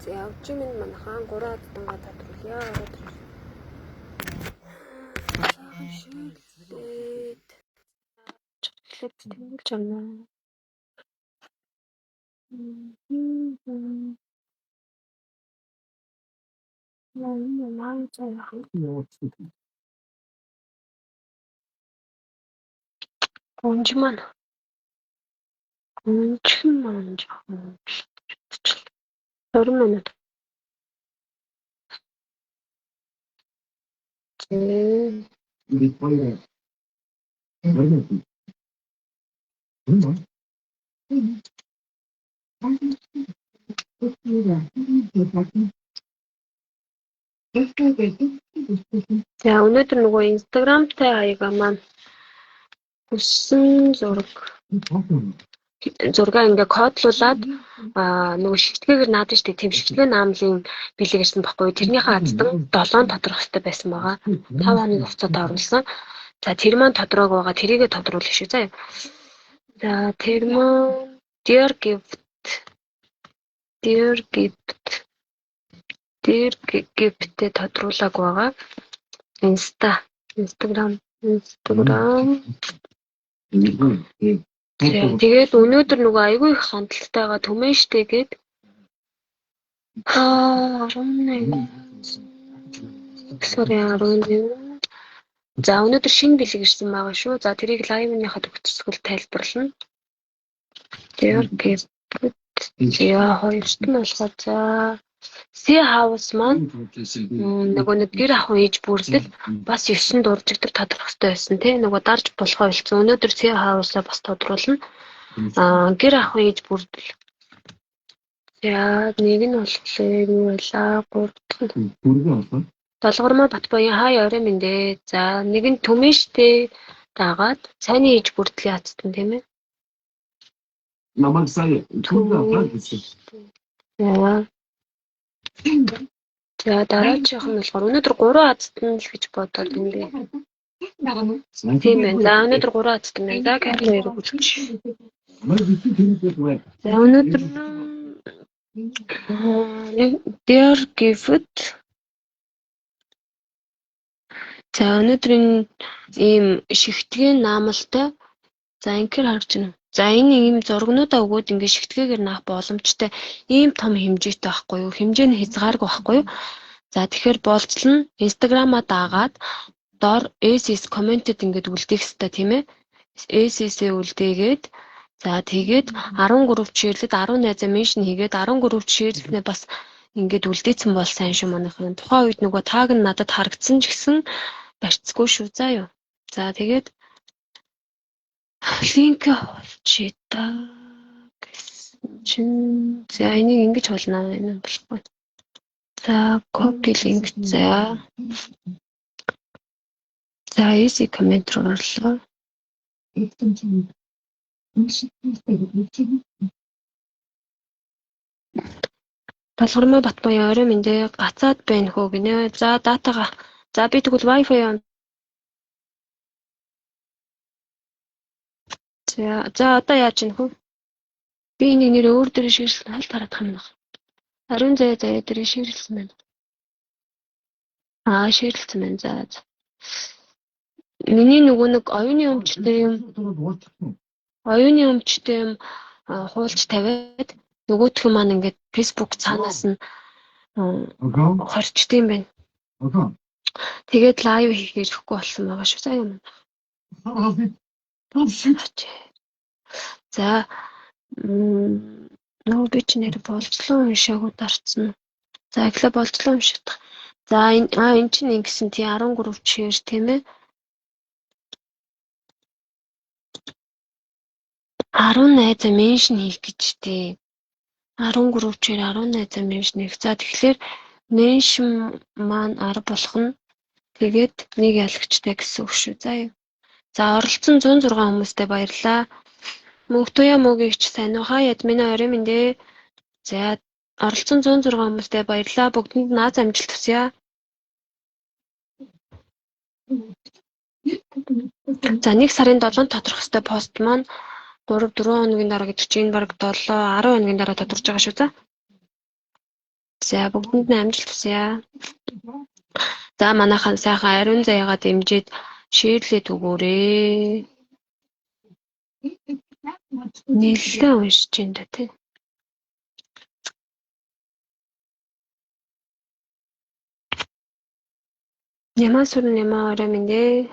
За өвчин минь манайхан 3 аздангаа тодруулъя. Ороод ирж. Сайхан ширлээд. Эхлээд тэмдэглэж авна. Энэ маань яах вэ? Гүнж маань. Гүнжхэн маань жоохон чадчихлаа. 20 минут. За өнөөдөр нөгөө Instagram-тай хаягаа маань хүссэн зураг зургаа ингээ кодлуулад нөгөө шигтгээгээр наадаг штеп, тийм шигтгээ наамлын бэлэг ирсэн баггүй. Тэрнийхээ аздан 7 тодрох хэрэгтэй байсан байгаа. 5 хоногийн хугацаанд оруулсан. За тэр маань тодроог байгаа. Тэрийгэ тодруулах шүү заа. За тэр маань dear gift dear gift dear gift-тэй тодруулааг байгаа. Instagram Тэгээд өнөөдөр нөгөө айгүй их хандлалтайгаа түмэн штэ гээд 11 сарын 11. За өнөөдөр шинэ бэлэг ирсэн байгаа шүү. За тэрийг лайвныхаа төгсгөл тайлбарлана. Тэр gift я хоёрт нь болохоор за Sea House маань нөгөө нэг гэр ахуй ээж бүрдэл бас 9 дуржигдэр тодорхой хэрэгтэй байсан тий. Нөгөө дарж болохоо болсон. Өнөөдөр Sea House-а бас тодруулна. Гэр ахуй ээж бүрдэл. За нэг нь болохоор юу байлаа? 3 дахь нь. Долгормоо Батбаян хай орой минь дээ. За нэг нь түмэн штэ дагаад цайны ээж бүрдлийн хацтан тийм ээ. Намайг сая түмэн гэсэн. За. За дараачих нь болохоор өнөөдөр 3 азтан л гэж бодоод ингэ. Тийм байна. За өнөөдөр 3 азтан байна. За камер өргүүлж. За өнөөдөр dear gift. За өнөөдөр энэ ийм шигтгэн наамалтай. За инкер харж байна. За энэ ийм зургнуудаа өгөөд ингээ шигтгээгээр наах боломжтой ийм том хэмжээтэй байхгүй юу? Хэмжээ нь хязгааргүй байхгүй юу? За тэгэхээр болцол нь Instagram-а дагаад дор SS commented ингээд үлдээх хэвээр тийм ээ. SS-ээ үлдээгээд за тэгээд 13 share-лээд 10 найзаа mention хийгээд 13 share-лснээ бас ингээд үлдээсэн бол сайн шүү манайхан. Тухайн үед нөгөө таг нь надад харагдсан ч гэсэн барьцгүй шүү заа юу. За тэгээд линк олчих та гэсэн чинь за энийг ингэж хуулнаа энэ болохгүй. За copy link за. За easy comment руу орлоо. Долгормоо Батбаян орой минь дээ гацаад байна хөө гинэ. За датагаа. За би тэгвэл Wi-Fi За одоо яаж ийм хөө? Би энийг нэр өөр дээр ширлсэн хальт хараадах юм байна. Ариун заяа заяа дээр ширлсэн байна. Аа ширлсэн байна. За. Миний нөгөө нэг оюуны өмчтэй юм оюуны өмчтэй юм хуулж тавиад нөгөөх нь маань ингээд Facebook цаанаас нь хорчд юм байна. Тэгээд лайв хийх хэрэггүй болсон байгаа шүү. За юм. За нөгөө би чи нэр болцлон уншаагүй дарцсан. За эхлээ болцлон унших. За энэ энэ чинь ингэсэн тий 13 share тийм ээ. 10 найзаа mention хийх гэж тий. 13 share 10 найзаа mention хийх. За тэгэхээр mention маань 10 болох нь тэгээд нэг ялагчтай гэсэн үг шүү. За юу. За оролцсон 106 хүмүүстээ баярлалаа. Мөнхтуяа мөгийг ч сайн уу хаа ядмина орой минь дээ. За оролцсон 106 хүмүүстээ баярлалаа. Бүгдэнд наад амжилт хүсье. За 1 сарын 7-нд тоторох ёстой пост маань 3 4 хоногийн дараа гэдэг чинь энэ бараг 7 10 хоногийн дараа тодорч байгаа шүү за. За бүгдэнд нь амжилт хүсье. За манайхан сайхан ариун заяагаа дэмжиж share лээд өгөөрэй. Нэлээд уншиж байна да тий. Нямаа сүрэн нямаа орой минь дээ.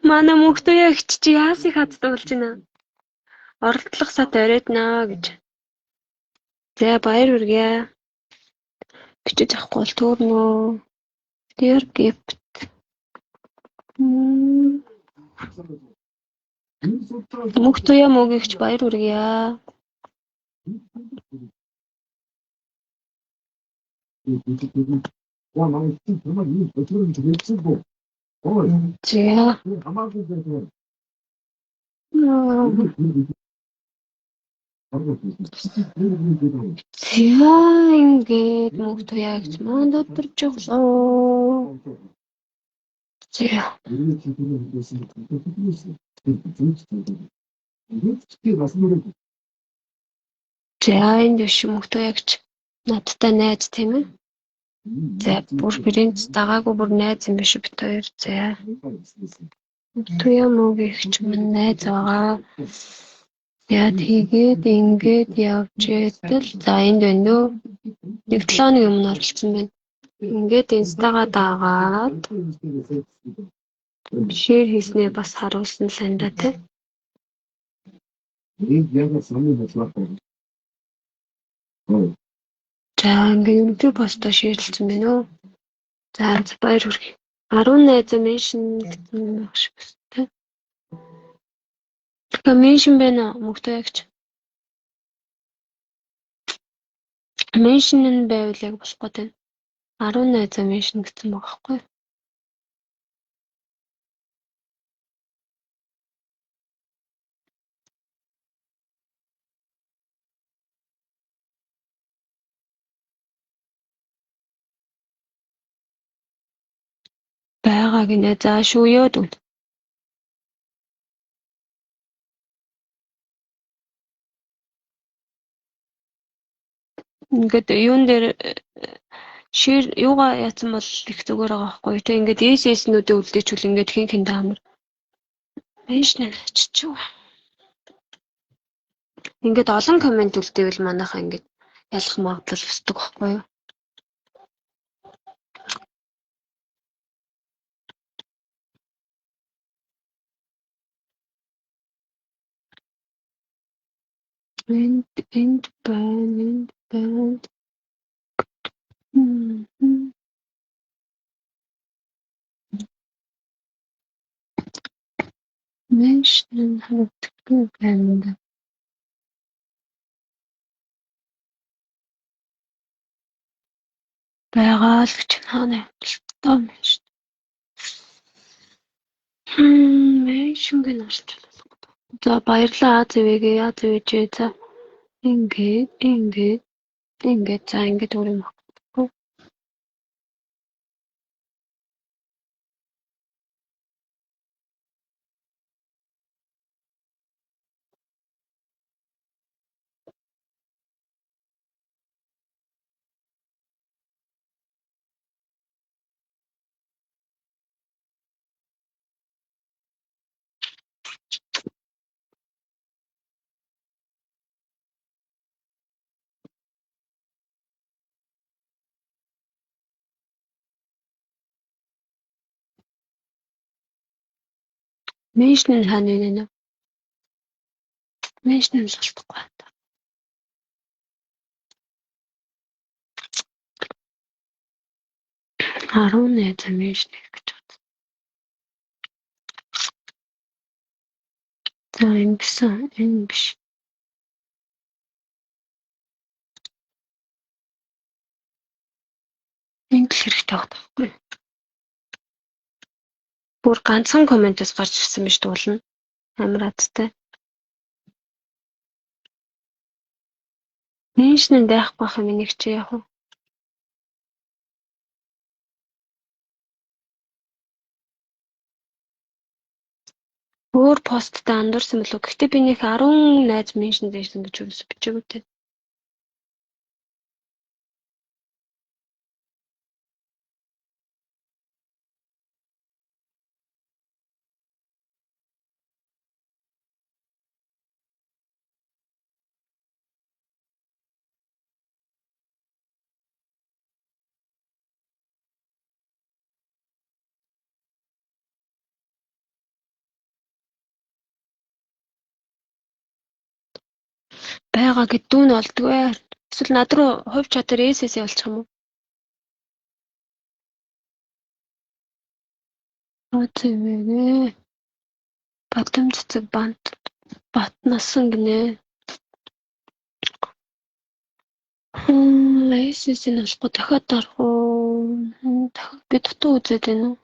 Манай мөхтөө ягч чи яасыг хаддаг болж байна. Оролдлого сат оройтнаа гэж. За баяр хүргье. Бичиж авахгүй бол төөрнөө. Dear gift. Мөх туяа мөгийгч баяр хүргье. За. За ингээд мөх туяагч маань тодорч өглөө. За. За энд биш мөх туяагч надтай найз тийм ээ. За бүр брэнд дагаагүй бүр найз юм биш бит хоёр. За. Туяа мөгийгч минь найз байгаа. За тэгээд ингээд явж идэл за энд байна дөө. Нэг 7 хоногийн өмнө оролцсон байна. Ингээд инстагаа дагаад share хийснээ бас харуулсан л энэ да тий. За ингээд ерөнхий постоо share лсэн байна уу. За баяр хүргэе. 10 найзаа mention гэсэн байх шиг байна. Тэгэхээр mention байна уу мөхтөө ягч? Mention нь байвал яг болох гээд байна. 10 найзаа mention гэсэн байгаа байхгүй юу? Байгаа гинэ. За шүүёд үн. Ингээд юун дээр share юугаа яатсан бол их зүгээр байгаа байхгүй юу? Тэг ингээд SS-нүүдээ үлдээчүүл ингээд хин хиндэ амар. Mention аччихв. Ингээд олон коммент үлдээвэл манайхаа ингээд ялах магадлал өсдөг байхгүй юу? Энд байна, энд байна. Mention харагдахгүй байна. Байгаа л гэж хаана явчихлаа mention. Mention-г нь олчихлаа. За баярлалаа АЗВ-гээ АЗВЖ за ингээд ингээд ингээд за ингээд өөр юм баггүй. Mention нь хаана вэ нэ? Mention нь л олдохгүй байна. 10 найзаа mention хийх гэж байна. За ингэсэн энэ биш. Энд л хэрэгтэй байгаа байхгүй юу? Бүр ганцхан комментээс гарч ирсэн биш дуулна. Амар азтай. Mention нь байхгүй байх юм энийг чи яах вэ? Өөр посттай андуурсан болов. Гэхдээ би нэх 10 найз mention дээсэн гэж юус бичээгүй те. Байгаа гэдүү нь олдгүй. Эсвэл над руу хувь чатаар SS явуулчих юм уу? Аа. Батам цэцэг бант батнасан гинэ. SS-ийг олохгүй дахиад дарах уу? Дахиад би дутуу үзээд байна уу?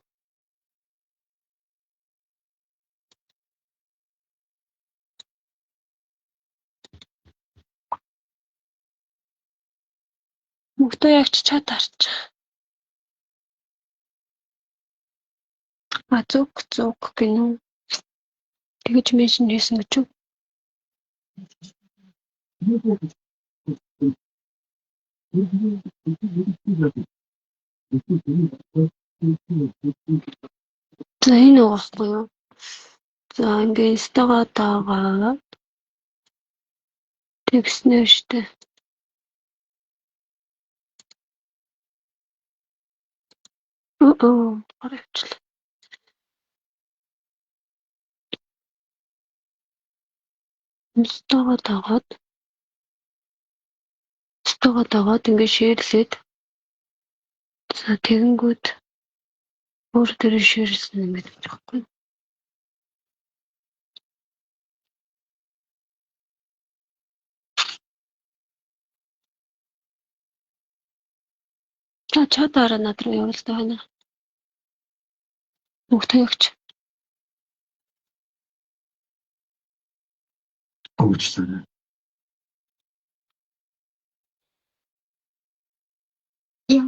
Мөгтөө ягч чат харчих. А зүг зүг гинүү. Тэгэж mention хийсэн гэж үү? За энэ байгаа байхгүй юу? За ингээ инстагаа дагаад тэгснэ штэ. Оо гараа явчлаа. Инстагаа дагаад инстагаа дагаад ингээ share лээд за тэгэнгүүт өөр дээр share лсэн юм гэдэг байхгүй. За чатаараа над руу явуулдаг байна. Мөгтөөгч. Уучлаарай. Яа.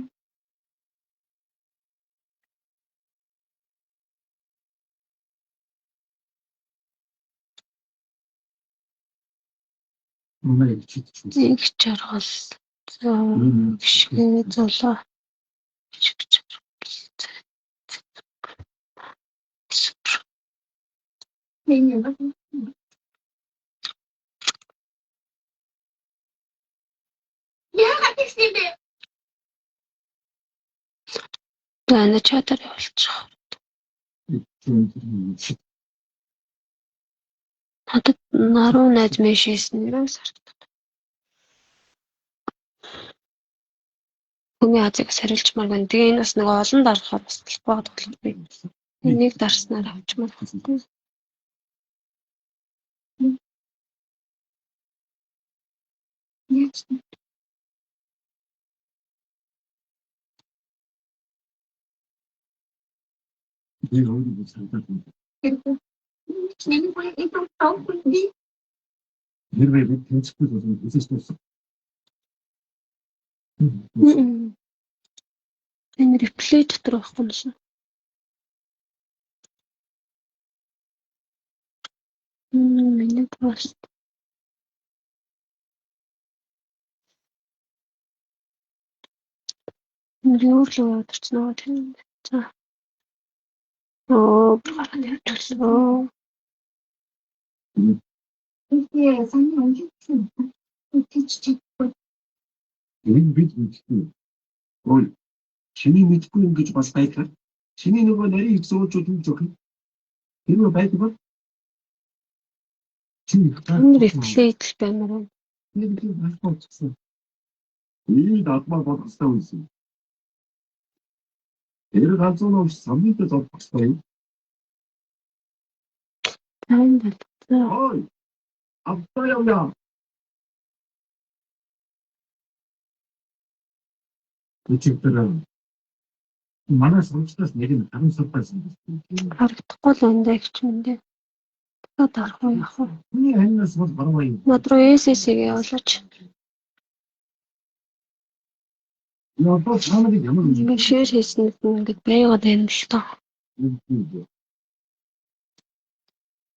Манай чид ч Их жаргал. За гიშгэ зулаа. Шиг жаргал. Миний Яагаад тэгсэн бэ? За энэ чатаар явуулчих. Надад наруу найз мэшээсэн юм сарагдав. Хүний азыг сарилжмаар байна. Тэгээ энэ бас нэг олон дарахаар бас болохгүй байгаа тоглох би. Энийг дарснаар авчмаар байхгүй. Яаж Би өөрөө санагдаад байна. Миний бүр энэ тав би Хэрвээ бид тэнцэхгүй бол үзэж дуусах. Энэ replay дотор байхгүй юм шиг. Миний пост. Энэ өөр л яваад орчихно тийм. За. Оо, гараад явж өглөө. Тэгээ саний унжсан. Тэгж чадахгүй. Энэ бид мэдгүй. Ой, чиний мэдгүй юм гэж бас байдлаа. Чиний нөгөө нарийн их зуучууд юу зөх юм? Тэр байдаг бол чи их Энэ replay л баймаар байна. нэг би бас болчихсон. Энэ дадмаа болох хэрэгтэй байсан. Тэр ганцхан ууш самныг зодох хэрэгтэй юм. Тань бол. За. Ой. Авто яваа. Өчигдөр манай сургуулиас нэг нь харамсал байсан. Харагдахгүй л байна даа гэж мэндэ. Дахиад дарах уу яах вэ? Миний амнаас бол баруун юм. Над руу SS-ийг явуулаач. Одоо та нарыг ямар юм Ингээд share хийсэн нь ингээд байгаад байна л доо. бэ?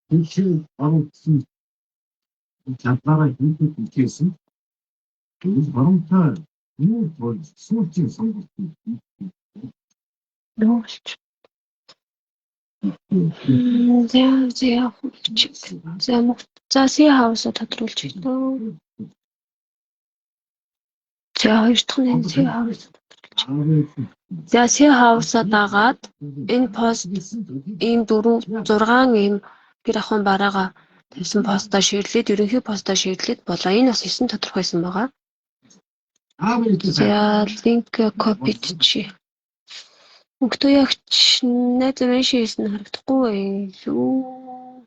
Дэлхийн оруулсан чадвараа хийхэд хийсэн. Энэ баруунтай юу бол сүүлчийн сонголт. Юу болч. За за за за C house-а тодруулж өгдөө. За хоёр дахь нь C house тодруулж. За C house-а дагаад энэ пост ийм 4 6 ийм гэр ахуйн бараага тавьсан постоо share лээд, ерөнхий постоо share лээд болоо. Энэ бас 9 тодорхойлсон байгаа. За, link copy чи. Өгтөө ягч найз mention хийсэн нь харагдахгүй юу?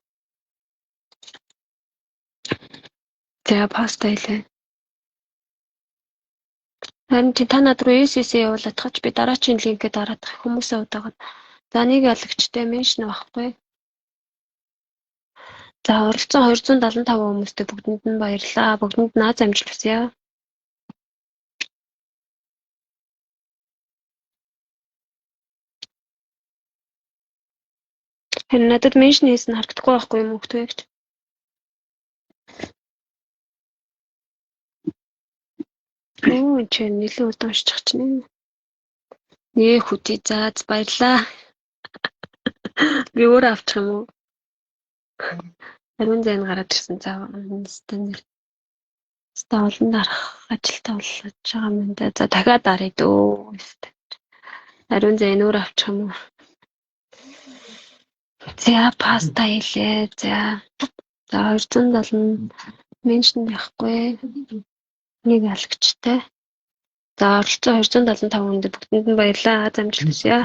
За, пост байлаа. Харин чи та над руу SSC явуулаад би дараачийн link ээ дараад хүмүүсээ удаагаад. За, нэг ялагчтай mention байхгүй. За, оролцсон 275 хүмүүстэй бүгдэнд нь баярлалаа. Бүгдэнд наад амжилт хүсье. Харин надад mention хийсэн харагдахгүй байхгүй юм уу гэж. Оо, чи нэлээд удаан уншчих чинь. Нээ хөтий, за баярлаа. Би өөрөө авчих юм уу? Ариун зайн гараад ирсэн. За, стандар. Ста олон дарах ажилтаа болож байгаа юм да. За, дахиад даръя дөө. Ариун зайн өөрөө авчих юм уу? За, паста хийлээ. За. За, 270 mention байхгүй. Нэг алагчтай. За, оролцсон 275 хүнд бүгдэнд нь баярлалаа. Аз амжилт хүсье.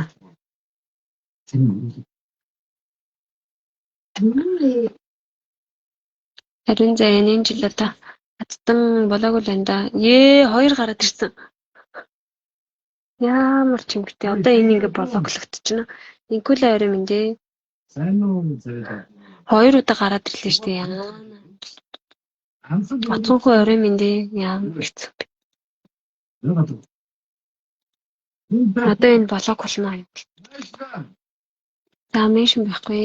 Харин за, энэ жил одоо азтан болоогүй л байна да. Ээ, хоёр гараад ирсэн. Ямар ч юмхтэй. Одоо энэ ингээ block логдчихно. Инкула орой минь дээ. Сайн уу зэрэг. Хоёр удаа гараад ирлээ шүү дээ. Яа. Оцгонхоо орой минь дээ. Ямар хэцүү бэ. Одоо энэ block болно. За, mention байхгүй.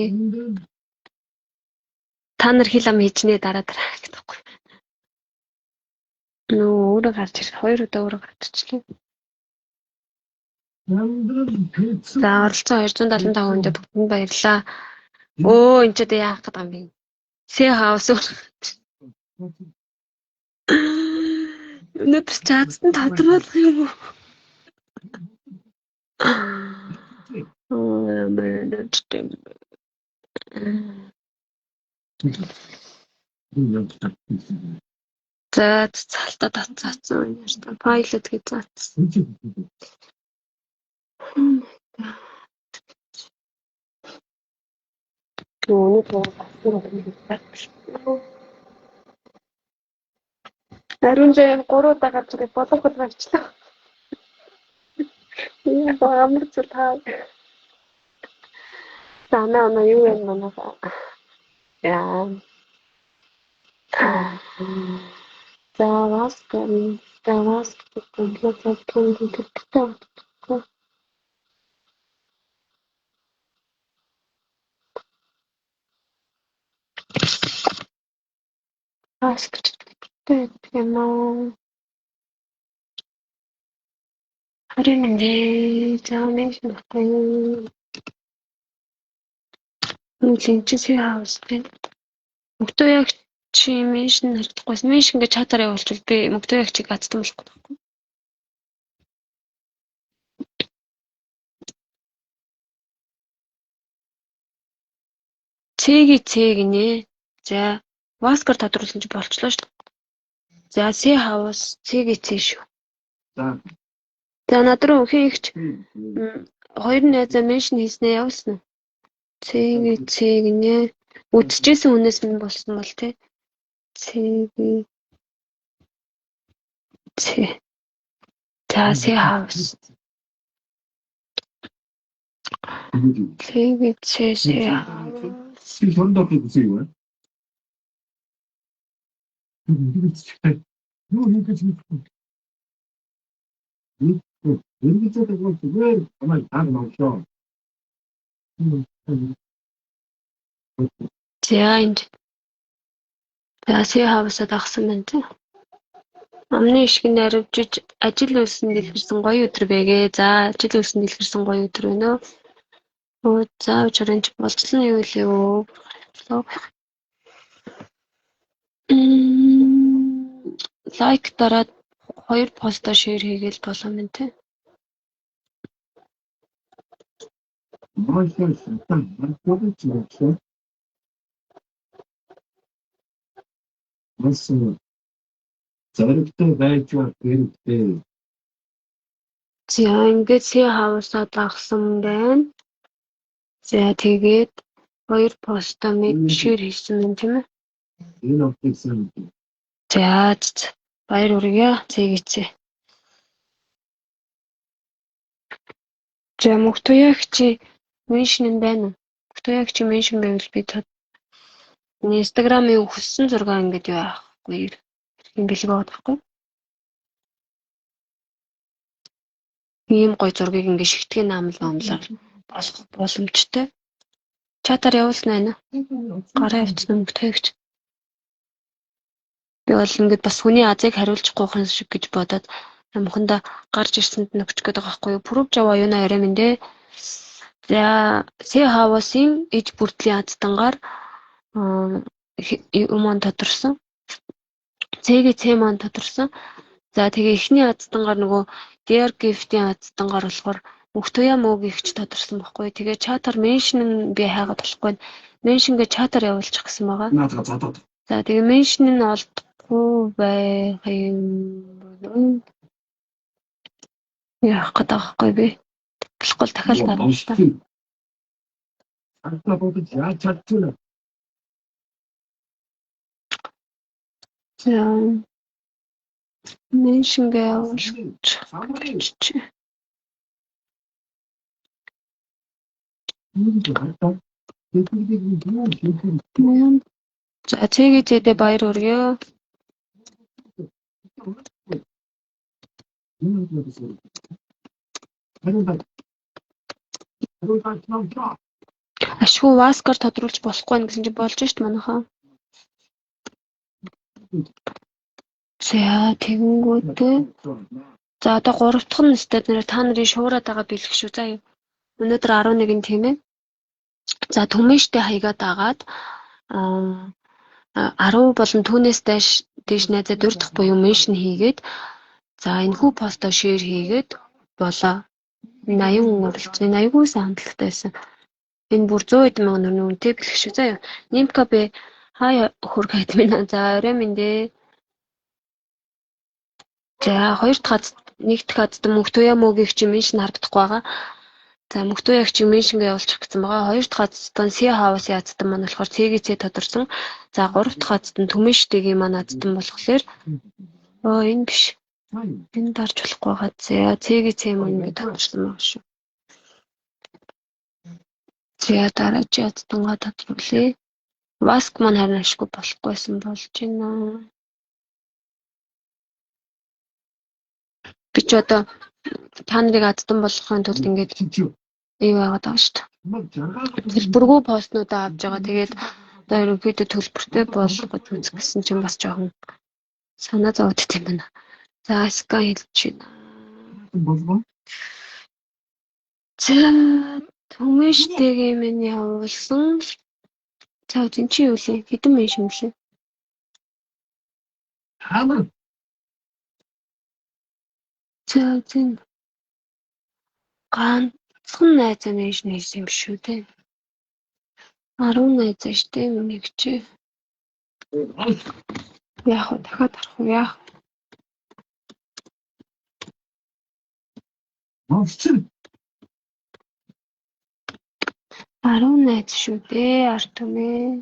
Та нар хил ам хийжнэ, дараа дараа гэдэг байхгүй. Нөө өөрөө гарч ирэх. Хоёр удаа өөрөө гарч ирчлээ. За, оролцсон 275 хүндээ бүгдэнд баярлалаа. Өө, энэ ч одоо яах гээд байгаа юм бэ? C house. Өнөөдөр ч азтан тодруулах юм уу? Аа, мэн. За, цалтаа татцаацсан юм байна. Pilot гэж заасан. Өнөөдөр Ариун заяа 3 удаа гарч ирээд block гарчлаа. Яг амар зүйл таа. За, наа юу юм манайх. Яа. За, васка, за, васка гэдэг Маск гэдэг юм уу? Харин нэ, за, mention байхгүй. Нүлэн чи C house гэх. Мөгтөө яг чи mention харагдахгүй. Mention гэж чатаар явуулчвал би мөгтөө яг чиг азтан болохгүй байхгүй. Цэги Ц гинэ. За, Васкар тодруулсан чи болчлоо шүү дээ. За, C house Цэги Ц шүү. За. За, над руу хэн ихч хоёр найзаа mention хийснээ явуулсан уу? Цэги Ц гинэ. Үдчихсэн хүнээс нь болсон бол тий. Цэги Ц. За, C house. Цэги Ц C house. 지금 전답해 보세요. Юу хийж мэдгүй. Ерөнхийдөө зүгээр намайг таг новшоо. За энд. За C House-а дагсан байна тий. Амны ишгэн наривжиж ажил үйлсэн дэлгэрсэн гоё өдөр байгээ. За ажил үйлсэн дэлгэрсэн гоё өдөр байна өө. Өө за учрын чи болцол нь юу лээ өө. Лайк дараад 2 постоо share хийгээл болоо мэн тий. Бас зоригтой байж хэрэгтэй. За ингээд C House-а дагсан байна. За тэгээд 2 постоо share хийсэн юм тийм ээ. Энэ октыг сайн. За баяр хүргье. Зэгэцээ. За Мөнхтуягч mention нь байна уу? Мөнхтуягч mention байвал би Instagram-ын хүссэн зураг ингээд юу аахгүй юм бэлэг байгаа байхгүй. Ийм гоё зургийг ингээд шигтгэн наамал маамлаар болох боломжтой. Чатаар явуулна байна. Гараа явцсан Мөнхтуягч. Би бол ингээд бас хүний азыг хариулчихгүй юм шиг гэж бодоод амханда гарч ирсэнд нөхчих гээд байгаа байхгүй юу. Пүрэв жава юуна яриа минь дээ. За C House-ын иж бүрдлийн аздангаар юм маань тодорсон. C-г C маань тодорсон. За тэгээ эхний аздангаар нөгөө DR gift-ийн аздангаар болохоор Мөнхтуяа мөөгийг ч тодорсон байхгүй. Тэгээ чатаар mention би хайгаад болохгүй. Mention гээ чатаар явуулчих гэсэн байгаа. Наадга зодоод. За тэгээ mention нь олдохгүй байх юм болов. Яах гээд байгаа байхгүй би. Болохгүй л дахиад дарна л та. Цагдаа бодож яаж чадчихна. За mention гээ явуулчих. За цэгээ баяр хүргье. Ашгүй Васкар тодруулж болохгүй байх гэсэн чинь болж шít манайхаа. За тэгэнгүүтээ. За одоо 3 дахь нь өстэй нэр та нарын шуураад байгаа бэлэг шүү. За өнөөдөр 11-н тийм ээ. За түмээштэй хаягаа дагаад 10 болон түүнээс дээш найзаа дурдах буюу mention хийгээд за энэхүү постоо share хийгээд болоо. 80 хүн оролцсон. Энэ аягүй сайн хандлагатай байсан. Энэ бүр 100 хэдэн мянган төгрөгийн үнэтэй бэлэг шүү. За Нимка бэ хаяа хөрг админ. За орой минь дээ. За 2 дахь 1 дахь аздан Мөнхтуяа мөөгийг чи mention харагдахгүй байгаа. За Мөнхтуяаг чи mention гээ явуулчих гэсэн байгаа. 2 дахь аздан C House-ын аздан маань болохоор CGC тодорсон. За 3 дахь аздан Түмэнштэйгийн маань аздан болохоор энэ биш. Энэ дарж болохгүй байгаа. За CGC маань ингэ тодорсон байгаа шүү. За дараагийн аздангаа тодруулъя. Васк маань харин ашгүй болохгүйсэн болж байна. Би ч одоо та нарыг аздан болгохын тулд ингээд юу яагаад байгаа шүү дээ. Төлбөргүй постнуудаа авч байгаа. Тэгээд одоо ерөнхийдөө төлбөртэй болох гэж үзэх гэсэн чинь бас жоохон санаа зовоод юм байна. За скан хэлж байна. За түмэштэйгээ минь явуулсан. За энэ чи юу лээ? Хэдэн меншин блэ? Хамар. За зэн ганцхан найзаа меншин хийсэн юм шүү дээ. 10 найзаа штэ миний чи. Яах вэ? Дахиад харах уу? Яах? Монстр. 10 найз шүү дээ. Ард түмээ.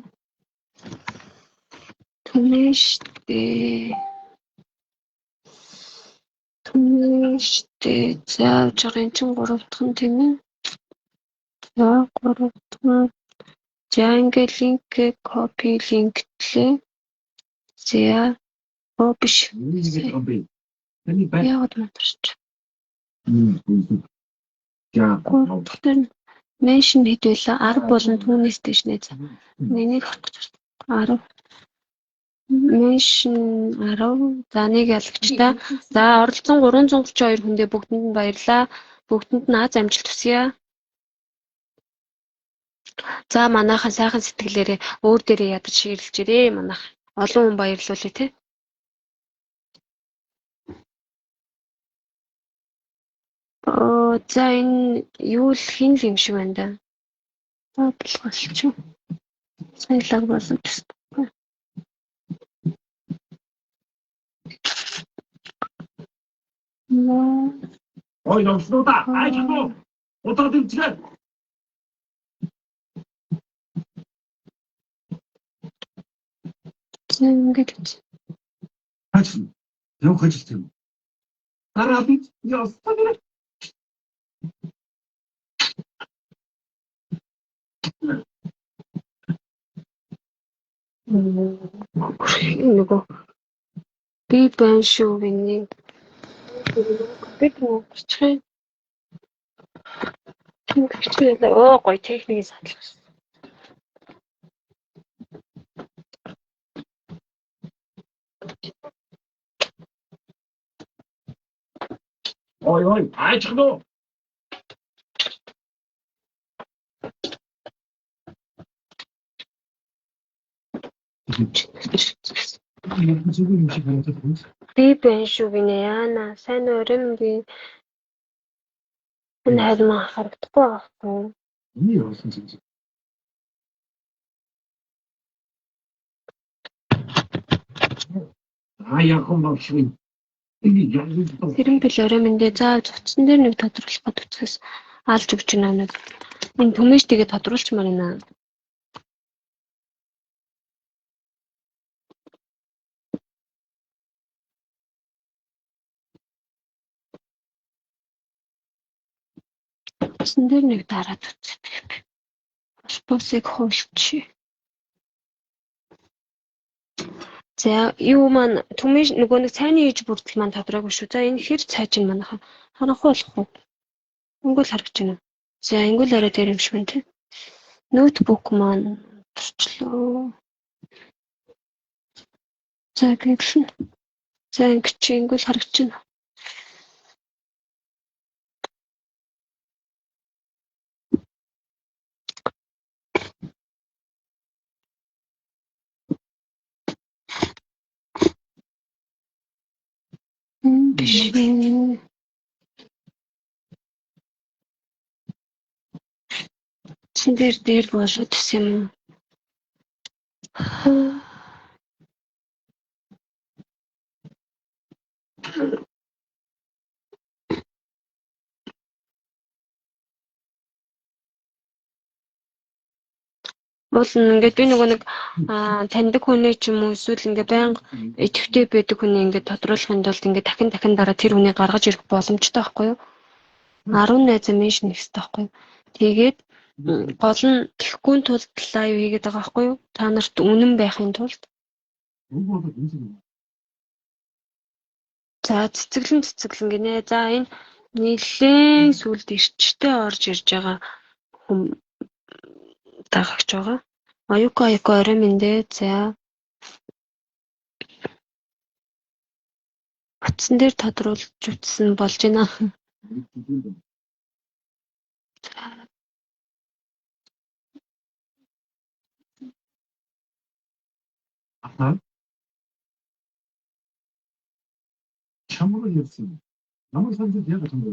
Түмээ штэ. Түмээ штэ. За жоо эн чинь 3 дахь нь тийм ээ. За 3 дахь нь. За ингээ линк копи линктлээ. За оо биш. Яагаад матарч? За 3 дахь дээр Mention хэд байлаа? 10 болон түүнээс дээш нэ. За. Энийг харах гэж байна. 10. Mention 10. За нэг ялагчтай. За оролцсон 332 хүндээ бүгдэнд нь баярлалаа. Бүгдэнд нь аз амжилт хүсье. За манайхан сайхан сэтгэлээрээ өөр дээрээ ядаж ширлж ирээ манайх. Олон хүн баярлуулъя те. За энэ юу л хин л юм шиг байна да. Бодлогоолч. Сайн лаг болов төстэй. Ой, явснуудаа айчихгүй. Удаад имчгээ. За ингээд Ажил. Явах ажил юм. Дараа би явсан. Нөгөө би байна шүү гинэ. Би гарчих юм. Гарчих. Оо гоё техникийн санал гарсан. Ой ой, айчихно. Би байна шүү гинэ. Яана сайн уу орой би энэ харин харагдахгүй байхгүй. Миний явуулсан зүйл. Аа яг юм шиг. Тэрэн бил орой мэндэ. За цуцсан дээр нэг тодруулах гээд үцээс алж өгч байна нэг. Энэ түмэж тэгээ тодруулчмаар байна. Цуцсан дээр нэг дараад үздэг. Холбоосыг хуульчи. За юу маань түмэн нөгөө нэг цайны иж бүрдэл маань тодорхойгүй шүү. За энэ хэр цай чинь манайхан харанхуй болох уу? Ингүүл харагч байна. За ингүүл арай дээр юм шиг байна тий. Ноутбук маань төрчлөө. За гэвэл за ингэ чи ингүүл харагч байна. Биш. Чин дээр дээр болоод ирсэн юм уу? Уул нь ингээд би нөгөө нэг таньдаг хүний ч юм уу эсвэл ингээд байнга идэвхтэй байдаг хүний ингээд тодруулахын тулд ингээд дахин дахин дараа тэр хүнийг гаргаж ирэх боломжтой байхгүй юу? 10 найзаа меншн хийх хэрэгтэй байхгүй юу? Тэгээд гол нь тэхгүй тулд лайв хийгээд байгаа байхгүй юу? Та нарт үнэн байхын тулд. За цэцэглэн цэцэглэн гинэ. За энэ нэлээд сүлд ирчтэй орж ирж байгаа хүм дагагч байгаа. Аюука аюука орой мэндэ. За утсан дээр тодруулж үтсэн болж байна.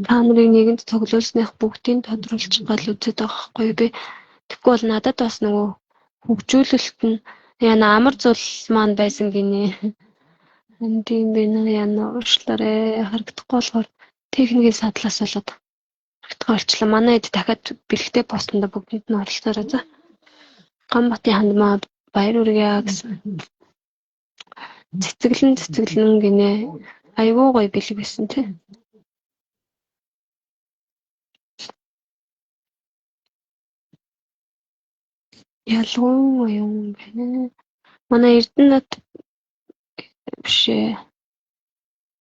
Та нарыг нэгэнд цуглуулсных бүгдийг тодруулчих гал үзээд байгаа байхгүй юу би. Тэгэхгүй бол надад бас нөгөө хөгжүүлэлт нь яна амар зул маань байсан гинэ. Энэ тийм байна яна уушлаарэ харагдахгүй болохоор техникийн садлаас болоод харагдахгүй болчлаа. Манай хэд дахиад бэлэгтэй постонд бүгдэнд нь оролцоорой за. Ганбатын хандмаа баяр хүргье гэсэн. Цэцэглэн цэцэглэн гинэ. Айгуу гоё бэлэг байсан тий. Ялгуун оюун байна. Манай Эрдэнэт биш ээ.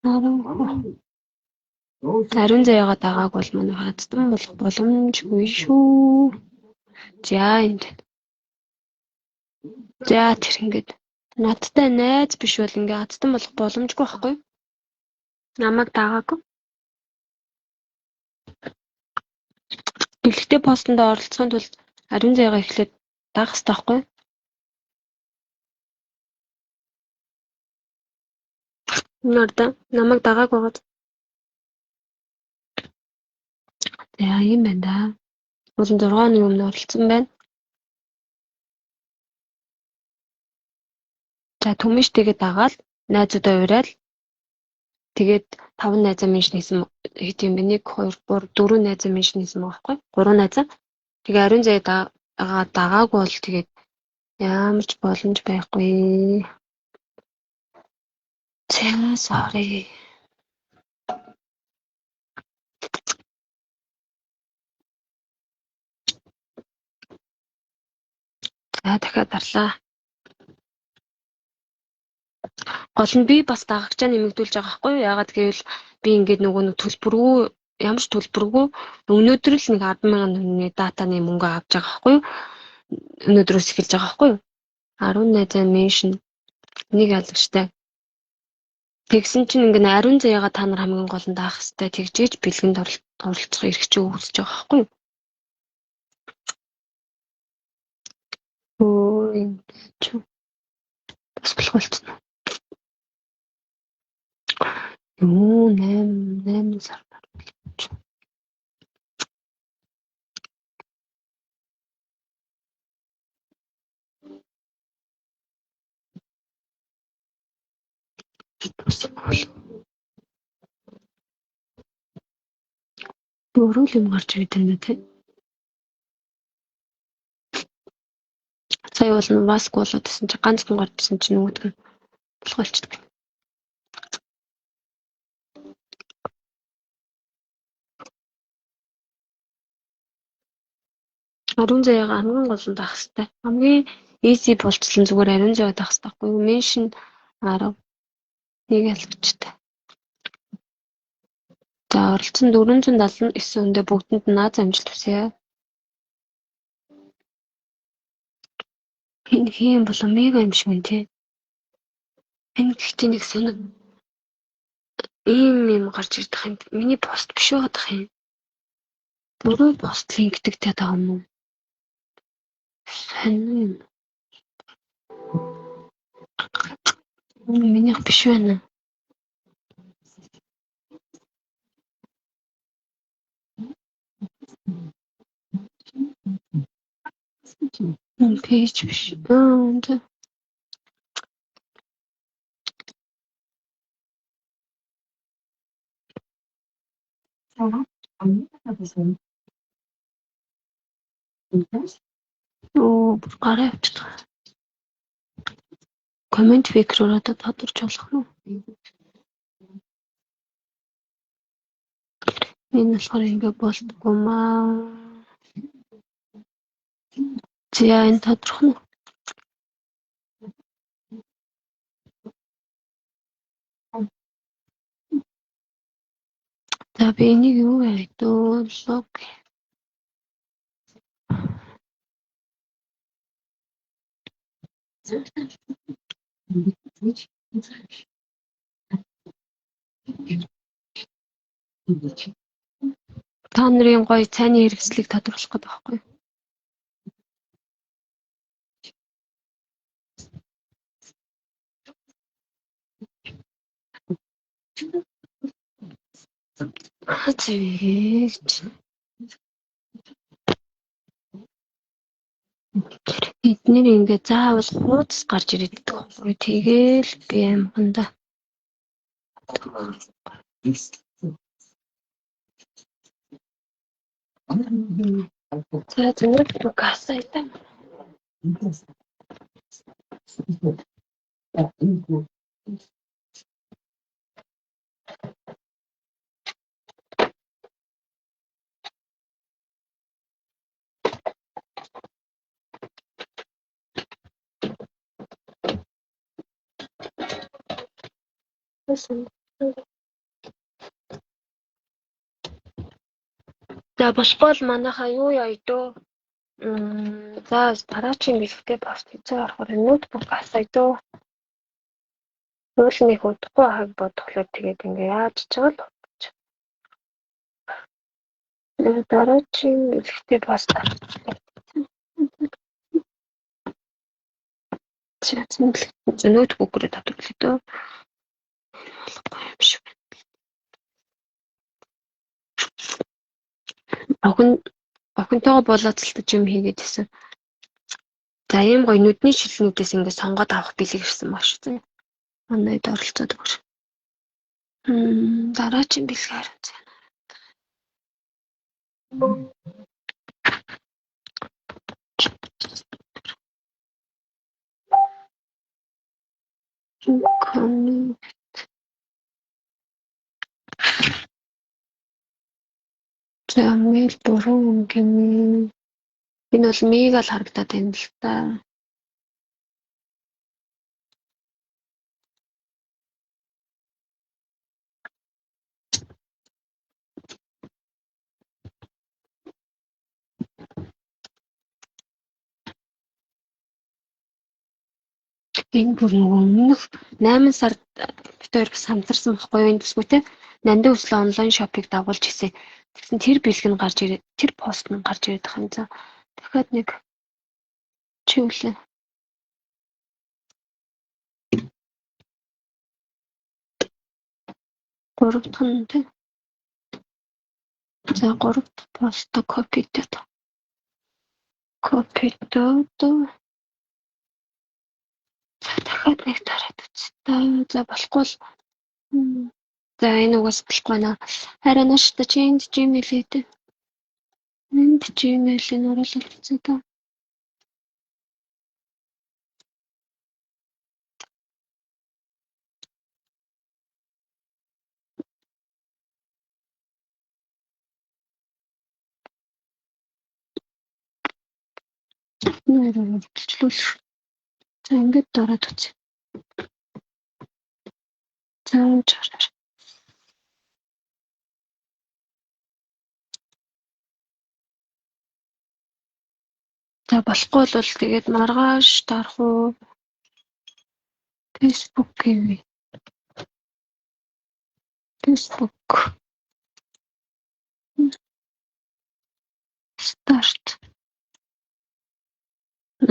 Наран. Ариун заяагаа дагааг бол манай хаздан болох боломжгүй шүү. За энд. За тэр ингээд надтай найз биш бол ингээ азтан болох боломжгүй байхгүй юу? Намайг дагаагүй. Бэлэгтэй постэнд оролцохын тулд ариун заяагаа эхлээд дагах хэрэгтэй байхгүй юу? Нарда намайг дагааг байгаад. За ийм байна да. Уул нь 6 оны өмнө оролцсон байна. За түмэжтэйгээ дагаад найзуудаа уриал тэгээд 5 найзаа меншн хийсэн хэд юм бэ? 1 2 3 4 найзаа меншн хийсэн байгаа байхгүй? 3 найзаа. Тэгээ ариун заяа дагаагүй бол тэгээд ямар ч боломж байхгүй. За sorry. За дахиад дарлаа. Гол нь би бас дагагчаа нэмэгдүүлж байгаа байхгүй юу? Яагаад гэвэл би ингээд нөгөө нэг төлбөргүй ямар ч төлбөргүй өнөөдөр л нэг 10,000 төгрөгийн датаны мөнгө авч байгаа байхгүй юу? Өнөөдрөөс эхэлж байгаа байхгүй юу? 10 найзаа меншн нэг ялагчтай. Тэгсэн чинь ингээд ариун заяагаа та нар хамгийн гол нь даах хэвээр тэгжээж бэлгэнд оролцох эрх чинь үүсэж байгаа байхгүй юу? Өө энэ чи бас болох болчихно. Юу 8 сар болчих. Буруу юм гарч ирээд байна тий. Сая бол маск болоод исэн чинь ганц хүн гарч исэн чинь нөгөөдг нь болох болчихдог. Ариун заяагаа хамгийн гол нь даах хэрэгтэй. Хамгийн easy болцлон зүгээр ариун заяа даах хэрэгтэй байхгүй юу? Mention 10 нэг ялгчтай. За оролцсон 479 хүндээ бүгдэнд нь наад амжилт хүсье. Энэ хэн болоо мега юм шиг байна тий. Энэ гэхдээ нэг сонир ийм юм гарч ирдэх юм. Миний пост биш байгаадах юм. Буруу пост линкдэгтэй байгаа юм уу? Сонир юм. Минийх биш байна. Пэйж биш. Аа. Оо, бүр гараа явчихдаг. Коммент фикрээр одоо тодорч болох нь. Энэ болохоор ингэ болдгоо маа. За энэ тодорхой нь. За би энийг юу яа дөө лог. Та нарын гоё цайны хэрэгслийг тодруулах гэдэг байхгүй юу? Зэвэж. Эднэр ингээ заавал хуудас гарч ирээд байдаг байхгүй. Тэгээл би амханда. За зүгээр гасаа. За болохгүй бол манайхаа юу яа дөө? За дараагийн бэлгтэй пост хэзээ орохоор ноутбук асаа дөө. Уул нэг удахгүй хаг бодглоо тэгээд ингээ яаж ч байгаа л бодож. Дараагийн бэлгтэй пост ноутбук руу тодруулъя дөө. Болохгүй юм шиг. Охинтойгоо болооцолтож юм хийгээд исэн. За ийм гоё нүдний шилнүүдээс ингээд сонгоод авах бэлэг ирсэн баг шүү дээ. Манайд оролцоод өгч. Дараагийн бэлэг хариуцсан. Connect. За мэйл буруу өнгө. Энэ бол мега л харагдаад байна л та. Энэ бүр нөгөө өмнөх 8 сард бид хоёр бас хамтарсан байхгүй юу энэ төсвөө те. Нандин өслөө онлайн шопыг дагуулж хийсэн. Тэгсэн тэр бэлэг нь гарч ирээд тэр пост нь гарч ирээд байгаа юм. За дахиад нэг чиглээ. Гурав дахь нь те. За гурав дахь постоо копидод. Копидод. За дахиад нэг дараад үзье. За болохгүй л за энэ угаас болохгүй байна. Харин нааш та чи энд Gmail хийдэ. Энд Gmail-ийг оруулаад үзье та. Нэрээ хөгжүүлэх. За ингээд дараад үзье. За чараар. За болохгүй бол тэгээд маргааш дарах уу? Facebook гэвээ. Facebook. Start.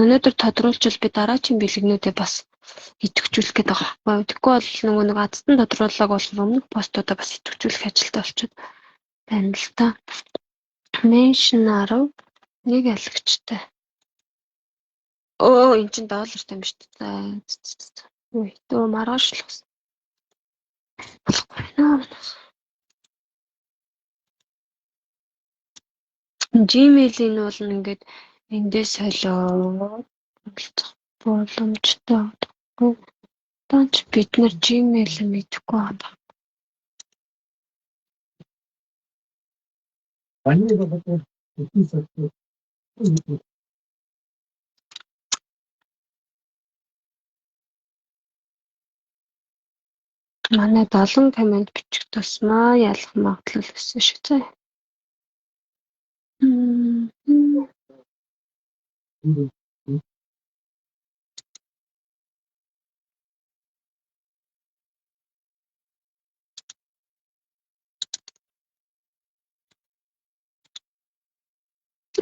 Өнөөдөр тодруулчвал би дараагийн бэлгнүүдээ бас идэвхжүүлэх гээд байгаа байхгүй. Тэгэхгүй бол нөгөө нэг азтан тодрууллаг болохоор өмнөх постуудаа бас идэвхжүүлэх ажилтай болчиход байна л та. Mention 10 нэг алагчтай. Өө эн чинь доллартай юм шүү дээ. За. Үгүй маргааш л бас. Болохгүй байна. Gmail-ийн бол ингээд эндээс солиод болцох боломжтой. Даач бид нар Gmail мэдэхгүй байна. Манай 70 коммент бичих тусмаа ялах магадлал өссөн шүү дээ.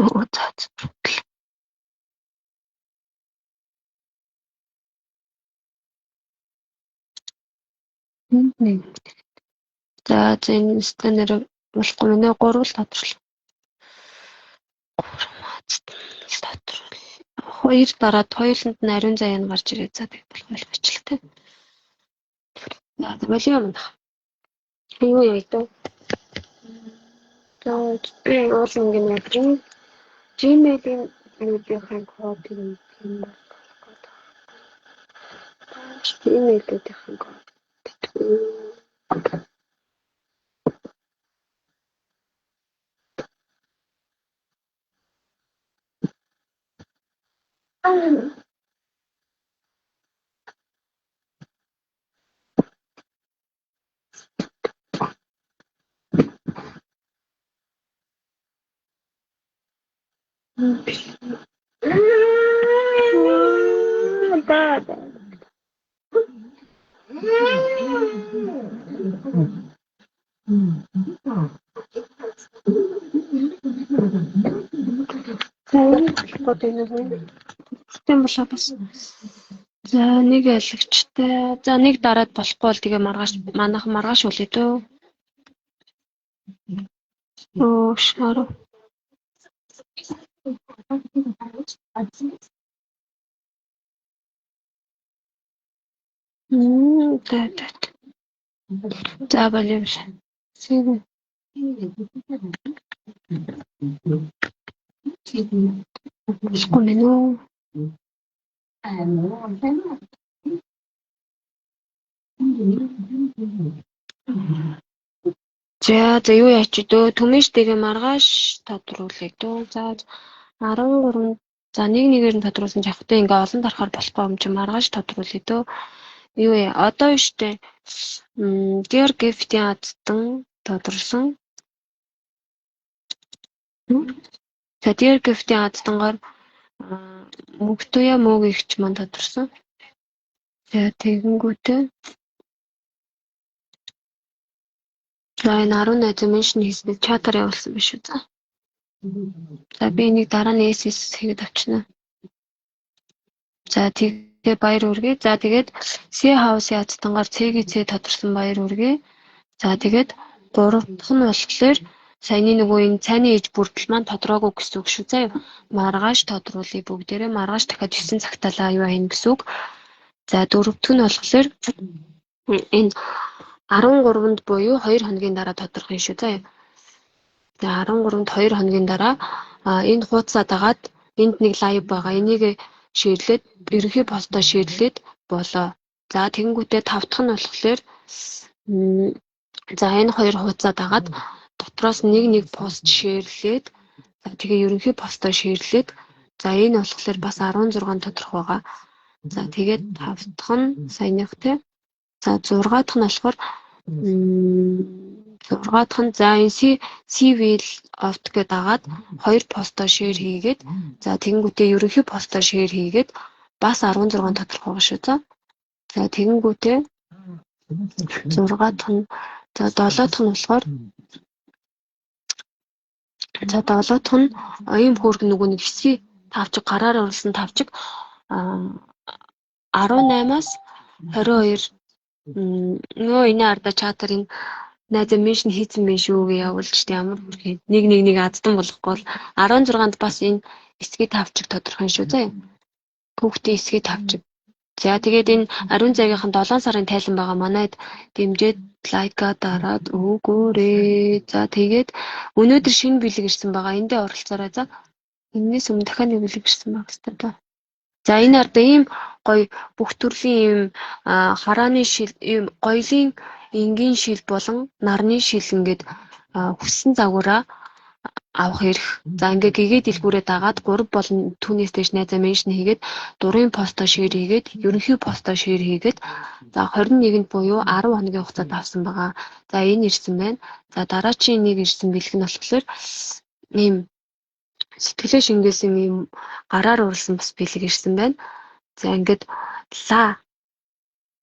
Оо за. Нэг. За энэ сканер болохгүй нэ 3 л тодруулах. 3 тодруулах. 2 дараад хоёуланд нь ариун заяа нь гарч ирээ. За тэг болох ойлгочлаа. За болио юм. Юу яа дөө. За би уул ингэ нэг Gmail-ийн нүдийн код юм болох гэдэг. Gmail-ийн код. Биш. Да, да. За энэ болохгүй дээ нэг. Тийм болоо бас. За нэг алагчтай. За нэг дараад болохгүй бол тэгээ маргааш манайхан маргааш үлээ дөө. Оо шаруу. За за. За болов. Сэг. Болохгүй мэн үү? За за юу яач дөө түмэжтэйгээ маргааш тодруулъя дөө. За 13 за нэг нэгээр нь тодруулсан жавхтай ингээ олон дарахаар болохгүй юм чи маргааш тодруулъя дөө. Юу яа одоо штэ Dear Gift-ийн азтан тодорсон. За Dear Gift-ийн азтангаар Мөнхтуяа мөөг ихч маань тодорсон. За тэгэнгүүтээ за энэ 18 меншн хийсний чатаар явуулсан биш үү за. За би энийг дараа нь SS хийгээд авчна. За тэгээ баяр үргээ. За тэгээд C house-ийн азтангаар C-г C тодорсон баяр үргээ. За тэгээд гурав дахь нь болохоор саяны нөгөө энэ цайны иж бүрдэл маань тодроогүй гэсэн үг шүү заа. Маргааш тодруулъя бүгдээрээ. Маргааш дахиад 9 цагтаа юу хийнэ гэсэн үг. За дөрөв дэх нь болохоор энэ 13-нд буюу 2 хоногийн дараа тодрох юм шүү заа. За 13-нд 2 хоногийн дараа энэ хуудасаа дагаад энд нэг лайв байгаа. Энийг ширлээд ерөнхий постоо ширлээд болоо. За тэгэнгүүтээ тав дахь нь болохоор за энэ хоёр хуудасаа дагаад дотроос нэг нэг пост шеэрлээд за тэгээ ерөнхий постоо шеэрлээд за энэ болохоор бас 16 тодрох байгаа. За тэгээд тав дахь нь саяных те. За 6 дахь нь болохоор 6 дахь нь за энэ C wheel opt гэдэг дагаад хоёр постоо шеэр хийгээд за тэгэнгүүтээ ерөнхий постоо шеэр хийгээд бас 16 тодрох байгаа шүү за. За тэгэнгүүтээ 6 дахь нь за 7 дахь нь болохоор за 7 дахь нь ийм хөөрг нөгөө нэг хэсгийг тавчиг гараар оруулсан тавчиг 18-аас 22 нөө энэ арда чатар энэ найзаа меншн хийцэн байх шүү гэж явуулж тэ ямар хөрхий нэг нэг нэг аздан болохгүй бол 16-нд бас энэ эсгийг тавчиг тодорхой шүү заа. Хүүхдийн эсгийг тавчиг. За тэгээд энэ ариун зайгийнхан 7 сарын тайлан байгаа манайд дэмжиж лайка дараад өгөөрэй. За тэгээд өнөөдөр шинэ бэлэг ирсэн байгаа. Эндээ оролцоорой за. Энээс өмнө дахиад нэг бэлэг ирсэн байх хэрэгтэй даа. За энэ арда ийм гоё бүх төрлийн ийм харааны шил, ийм гоёлын энгийн шил болон нарны шил ингээд хүссэн загвараа авах эрх. За ингээ гэгээ дэлгүүрээ дагаад 3 болон түүнээс дээш найзаа меншн хийгээд дурын постоо шеэр хийгээд ерөнхий постоо шеэр хийгээд за 21-нд буюу 10 хоногийн хугацаанд авсан байгаа. За энэ ирсэн байна. За дараачийн нэг ирсэн бэлэг нь болохоор ийм сэтгэлээ шингээсэн ийм гараар урлсан бас бэлэг ирсэн байна. За ингээд ла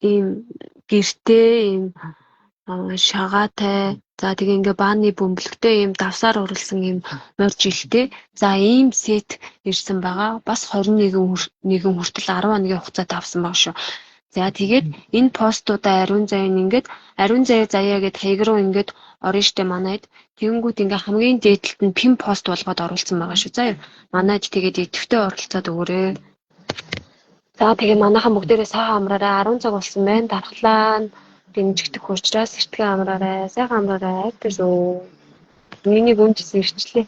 ийм гэртэй ийм шагаатай за тэгээ ингээ бааны бөмбөлөгтэй ийм давсаар урлсан ийм морж илтэй. За ийм сет ирсэн байгаа. Бас 21 хүртэл 10 хоногийн хугацаанд авсан байгаа шүү. За тэгээд энэ постуудаа ариун заяа ингээд ариун заяа заяа гэд хаяг руу ингээд орно штэ манайд. Тэгэнгүүт ингээ хамгийн дээдлэлт нь пин пост болгоод оруулсан байгаа шүү. За манайд тэгээд идэвхтэй оролцоод өгөөрэй. За тэгээ манайхан бүгдээрээ сайхан амраарай. 10 цаг болсон байна. Дархлаа дэмжигдэх учраас эртхэн амраарай. Сайхан амраарай. Айтай шүү. Миний гүнжсэн ирчлээ.